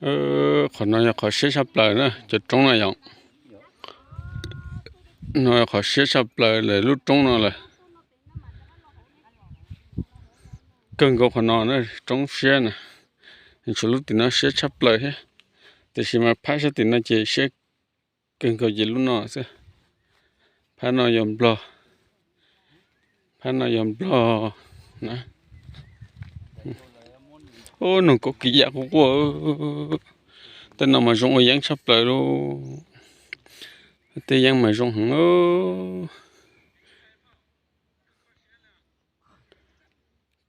Qhov no yog qhov siab tshaj plaws na, cov roob no yom. No qhov siab tshaj plaws lawm, lub roob no lawm. Kawg nkaus qhov no na, roob siab na. Tshuav lub tim no siab tshaj plaws thiab, tiam sis mas phab sab tim no ces siab kawg nkaus ces lub no xwb. Phab no yog Nplog, phab no yog Nplog na. Ub, noog kauj kis yaj quaj quaj. Tej no mas zoo ua yeeb tshaj plaws lauj. Tej yeeb mas zoo heev.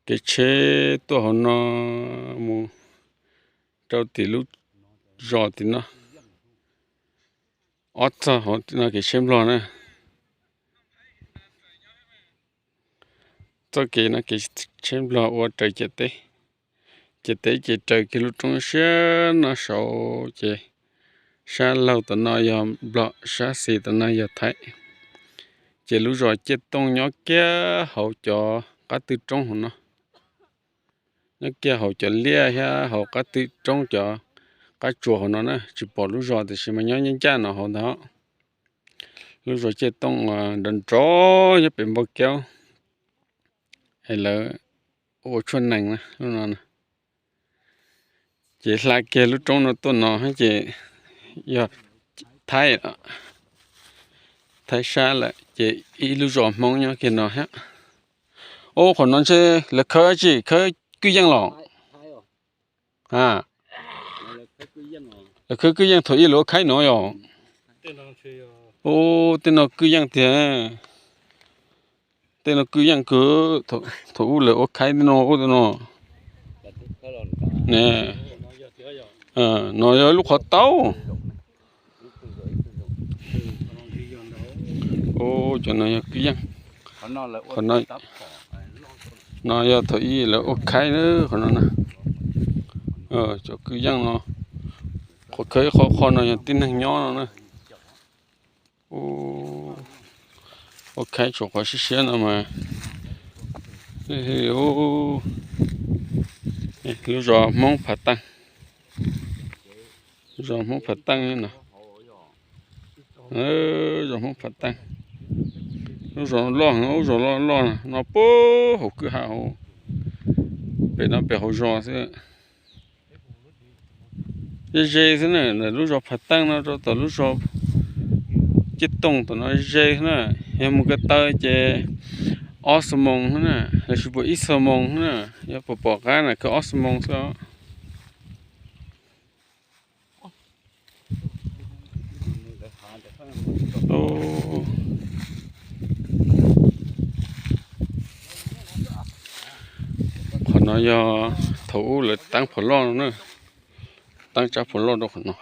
Kev tsheb tuaj hauv no mus rau tim lub zos tim no. Ob txog hauv no kev tsheb Nplog na. Txoj kev no kev tsheb Nplog ua raws ciam teb. Ciam teb ces raws kiag lub roob siab no saud ces sab laug tom no yog Nplog, sab xis tom no yog Thaib. Ces lub zos Ciaj Tooj nyob kiag hauv cov qab twj roob hauv no. Nyob kiag hauv cov liaj thiab hauv qab twj roob cov qab tsuas hauv no na, tsis pom lub zos tiam sis mas nyob ncaj ncaj no hauv ntag. Lub zos Ciaj Tooj nrov nrov nyob pem Npauj Kaub, es lawv ua tshuaj nees na lub no. Ces hla kiag lub roob no tuaj no ces yog Thaib, Thaib sab lawm ces ib lub zos Hmoob nyob kiag no thiab. Ub, qhov no ntshe lawv khawb dab tsi, khawb kwj yeej los? A, lawv khawb kwj yeej thaum ub lawv ua khaib no yom? Ub, tej no kwj yeej tiag. Tej no kwj yeej kawg, thaum ub lawv ua khaib tej no ub tej no. Ne, no yog lub qhov taub. Ub, cov no yog kwj yeej. Qhov no, no yog thaum ub lawv ua khaib na, qhov no na. Cov kwj yeej no, qhov khawb qhov qhov no yog tib neeg nyob no na. Ua khaib tsuas qhov siab siab no mas. Lub zos Hmoob Phav Taej, zos Hmoob Phav Taej no. Zos Hmoob Phav Taej, lub zos loj, lub zos loj loj no puag hauv kwj ha hauv, pem no pem hauv zos xwb. Ze ze xwb na, ntawm lub zos Phav Taej no rau tom lub zos Ciaj Tooj tom no ze xwb na. Yog mus ko taw ces ob xuab moos xwb na, los sis puas ib xuab moos xwb na. Yog puas pom qab na, kawg ob xuab moos xwb os. Qhov no yog thaum ub lawv taab phom loj no na, taab tsab phom loj rau qhov no.